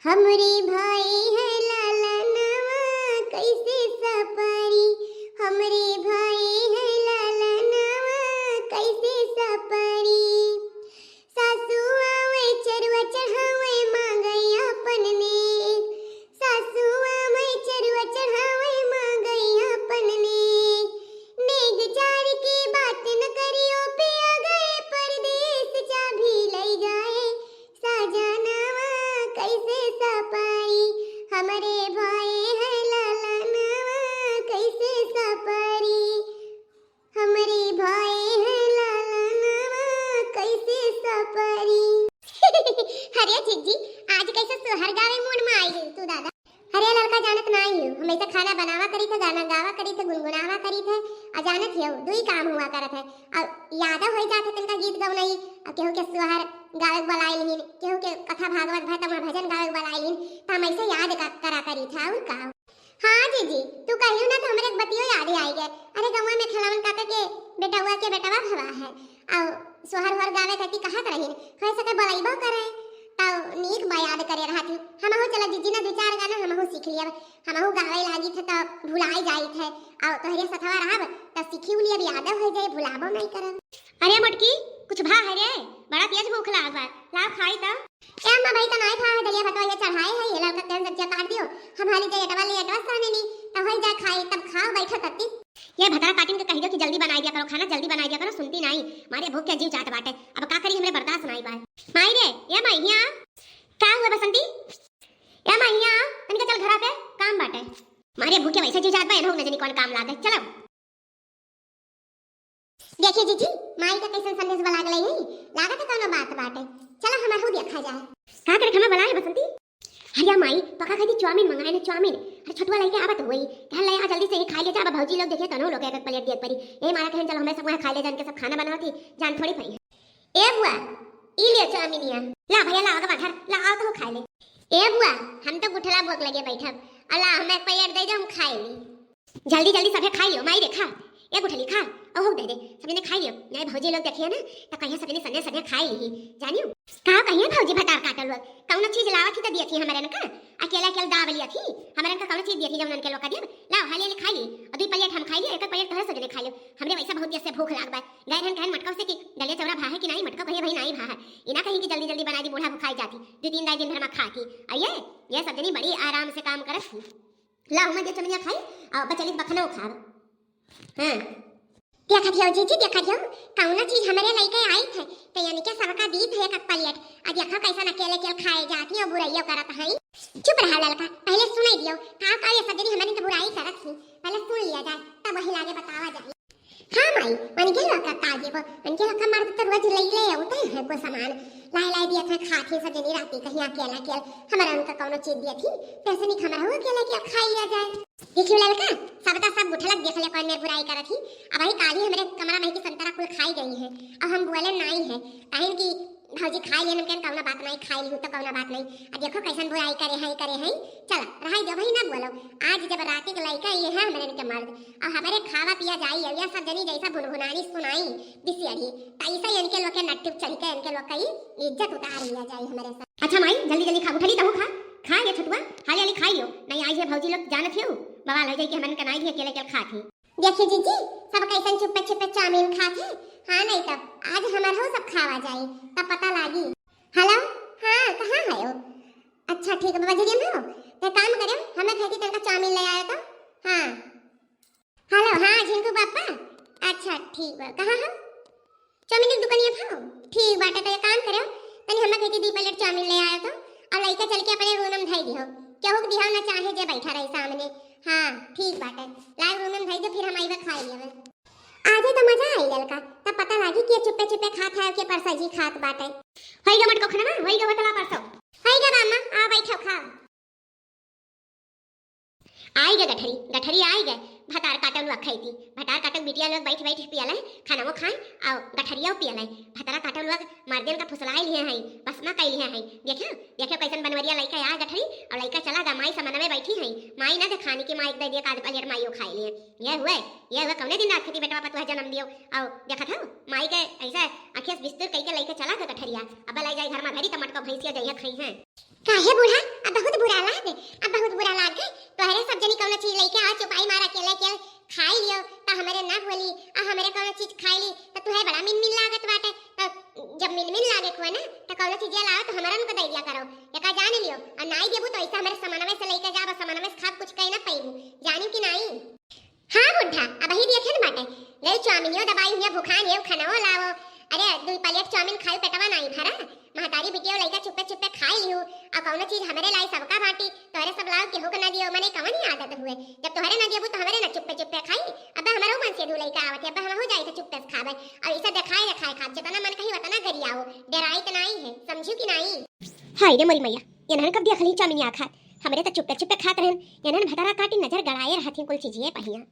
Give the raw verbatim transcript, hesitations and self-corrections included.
हमरे भाई है ललनवा कैसे सपरी, हमरे भाई है ललनवा कैसे सपरी। सासु आवे चरुआ चढ़ावे मांगै आपन नेग, सासु आवे चरुआ चढ़ावे मांगै आपन नेग। नेग चार के बात न करियो, पिया गए परदेस, चाभी लई गए सजनवा कैसे सपरी, हमरे भाई है ललनवा कैसे सपरी, हमरे भाई है ललनवा कैसे सपरी। अरे जिज्जी, आज कैसे सोहर गावे मूड में आई है तू दादा? अरे ललका, जानत नाई हो, हमेशा खाना बनावा करी थे, गाना गावा करी थे, गुनगुनावा करी थे। आ जानत हो, दुई काम हुआ करत है। अब यादव होई जात है तनका गीत गवनई, अब केहू के सोहर गावे के बलाई लिहिन, केहू के कथा भागवत भय तमा भजन गावे के बलाई लिहिन, त हम ऐसे याद का, करा करी थे, और का? हाँ जीजी, तू कहियो ना तो हमरे एक बतियो याद आई गए। अरे गौवा में खिलावन काका के बेटवा के बेटवा भवा है, और सोहर होहर गावे खातिर कहत रहिन, होय सके बलैबो करे। तब नीक बा याद करे रहत ही। हमहू चला जीजी ना दू चार गाना हमहू सीख लियब। हमहू गावे लागी थे तब भुलाई जाई थे। और तोहरे सथवा रहब तब सीखी लियब, याद हो जाए, भुलाबो नहीं करब। अरे मोटकी, कुछ भा है रे? बड़ा तेज भूख लाग बा। लाओ खाई तब। ए अम्मा, भाई तो नाई भा है, दलिया भतवा ये चढ़ाए है, ये लड़का तेल सब्जिया काट दियो। हम हाली जाए अटवा ले, अटवा साने नी, तब होई जा खाई, तब खाओ, बैठो तत्ती। ये भतरा काटिन के कह दियो कि जल्दी बनाई दिया करो खाना, जल्दी बनाई दिया करो, सुनती नाई। मारे भूख के जीव जात बाटे, अब का करी, हमरे बर्दाश्त नाई बाय। माई रे, ए माई, हिया आ। का हुआ बसंती? ए माई, हिया आ, तनिका चल घरा पे, काम बाटे। मारे भूख के वैसे जीव जात बा, एनहु न जानी कौन काम लागे। चलो। देखिए जीजी, माई का कैसन संदेश बला गलई है, लागत है कौनो बात बाटे। चलो हमरहू देखा जाए। का करे खाना बला है बसंती? अरे माई, पका खाई थी चाउमीन मंगाए ने, चाउमीन। अरे छोटुआ लइके आवत होई, कहन ले आ जल्दी से ही खाई ले जा, अब भौजी लोग देखिए तनो लोग एक एक प्लेट दियत परी। ए मारा कहन चलो हमें सब वहाँ खाई ले जान के सब खाना बनावत ही, जान थोड़ी पई है। ए बुआ, ई ले चाउमीनिया। ला भैया ला, आगे बढ़, ला आओ तो खाई ले। ए बुआ, हम तो गुठला भूख लगे बैठब, अला हमें एक प्लेट दे दो, हम खाई ली। जल्दी जल्दी सभे खाई लियो, माई रे खा। ए गुठली खा, ओहो दे दे, सबने खाई लियो। नहीं भौजी लोग देखिए ना, तो कहिए सबने सने सने खाई ली, जानियो। का कहिए भौजी भतार काटल लोग, कौनो चीज लावत ही तो दियत ही हमरे न का, अकेला अकेला दाब लियत ही, हमरे न का कौनो चीज दियत ही जब उनके लोग का दियब। लाओ हाली हाली खाई ली, और दो प्लेट हम खाई ली, एक प्लेट तोहरे सजने खाई लियो। हमरे वैसे बहुत देर से भूख लाग बा। गए रहन कहन मटकौ से कि दलिया चौरा भा है कि नहीं, मटकौ कहिए भाई नहीं भा है। इना कहीं कि जल्दी जल्दी बना दी, बूढ़ा भुखाई जाती, दो तीन दाई दिन भर में खा के। आइए, ये सब जनी बड़ी आराम से काम करत थी। ला, उमा के चमनिया खाई, और बचली बखनौ खाब। हाँ। देखत हियो जीजी, देखत हियो, कौनो चीज हमरे लइके आई थे, तो यानी के सबका दी थे एक एक प्लेट। आ देखो कैसन अकेले अकेले खाए जाती और बुराइयों करत है। चुप रहा ललका, पहले सुनाई दियो, का का ये सब जनी हमरे तो बुराई करत ही, पहले सुन लिया जाए, तब वही लागे बतावा जाए। हाँ माई, उनके लोग का का देबो, उनके लोग का मर्द तो रोज ले ले आते हैं को सामान, लाए लाए दिया था खात ही सब जनी राती कहीं अकेला अकेल, हमारा उनका कौनो चीज दिया थी, पैसे नहीं हमारा हो अकेला अकेल खाई लिया जाए। देखियो ललका, सब का सब गुठलक देख ले कौन मेर बुराई करत ही। अब वही काली हमरे कमरा में की संतरा कुल खाई गई है, अब हम बोले नाई है, काहे कि भौजी खाई लेन, हमके कौनो बात नाई, खाई ली तो कौनो बात नाई। अब देखो कैसन बुराई करे हैं, करे हैं। चल रहाई दो भाई, ना बोलो। आज जब राती के लइका ये है हमरे इनके मर्द, अब हमरे खावा पिया जाई, अब यह सब जनी जैसा भुनभुनानी सुनाई बिसियरी, तैसा इनके लोग के नट्टी चढ़ के इनके लोग का ही इज्जत उतार लिया जाए हमरे साथ। अच्छा माई, जल्दी जल्दी खा, उठली तहु खा, खा ये छोटुआ, हाली हाली खाई लियो, नहीं आई है भौजी लोग जानत हियो, बवाल हो जाई कि हमन का नाई भी अकेले अकेले खात ही। देखिए जीजी, सब कैसन चुप्पे चुप्पे चाउमीन खात है। हाँ, नहीं तब आज हमरहू सब खावा जाई, तब पता लागी। हेलो, हाँ, कहाँ है हो? अच्छा ठीक बा, बजरिया में हो? तो काम करे, हमें भेजी तनका चाउमीन ले आयो तो। हाँ। हेलो, हाँ झिंकू पापा। अच्छा ठीक बा, कहाँ हो? चाउमीन के दुकानिया पर हो? ठीक बाटे, तो एक काम करे, तनी हमें भेजी दी प्लेट चाउमीन ले आयो तो, और लइका चल के अपने रूम में धई दियो, केहू के दिहो ना चाहे जे बैठा रही सामने। हाँ ठीक बाटे, लाओ रूम में धई दो, फिर हम आइबे खाई लेबे। आजे तो मजा आई ललका, तब पता लागी कि ये चुप्पे चुप्पे खात है, के परसा जी खात बाटे। होई गा मटको खाना, होई गा बतला परसो। होई गा बाम्मा, आ बैठो खाओ। आई गे गठरी, गठरी आई गे। भतार काटल हुआ खाई थी, भतार काटल बिटिया लोग बैठ बैठ पियले, खाना वो खाए, और गठरिया पियले। भतार काटल हुआ मर्दन का फुसलाई लिए हैं, बस ना कई लिए हैं। देखियो, देखियो कैसन बनवरिया लइका आ गठरी, और लइका चला गा माई समन में बैठी हैं। माई ना देखानी कि माई एक दे दिया काज पलियर माइयो खाई लिए। ये हुए, ये हुए कौने दिन रात खेती बेटवा पतुआ जन्म दियो। और देखत हो, माई के ऐसा आँखें से बिस्तर कई के लइका चला गा गठरिया। अब लाई जाई घर में धरी तो मटको भैंसिया जइया खाई हैं। काहे बूढ़ा, अब अब बहुत बुरा लागे, तोहरे सब जनी कौनो चीज लइके आओ, चुपाई मारा के लइके खाई लियो, त हमरे ना बोली, आ हमरे कौनो चीज खाई ली, त तुहे बड़ा मिन मिन लागत बाटे। त जब मिन मिन लागे हुए ना, त कौनो चीज लाओ त हमरन को दे दिया करो, एका जान लियो, और नाई देबू तो ऐसा हमरे समनवे से लइके जाब, समनवे से खाब, कुछ कह ना पैबू, जानी कि नाई? हाँ बुढ़ा, अब ही देखे न बाटे, गई चाउमिनियो दबाई हुई, भुखान ये खनवो लाओ। अरे, दुई प्लेट चाउमिन खाई पेटवा नाई भरा, महतारी बिटियो लइका चुप्पे चुप्पे खाई लिहू, और कौनो चीज हमरे लाई सबका बाटी, तोहरे सब लाओ केहू के ना दियो, मने कवन ही आदत हुए, जब तोहरे ना देबू तो हमरे ना चुप्पे चुप्पे खाई। अब हमरो मन से दू लइका आवत है, अब हम हो जाई तो चुप्पे से खाबे, और इसे देखाए देखाए खाब, जितना मन कही उतना गरियाओ, डराई तो नाई है, समझू कि नाई? हाय रे मोरी मैया, इन्हन कब देखली चाउमिनिया खात, हमरे तो चुप्पे चुप्पे खात रहन, इन्हन भतरा काटी नजर गड़ाए रहत ही कुल चीजिए पहिया।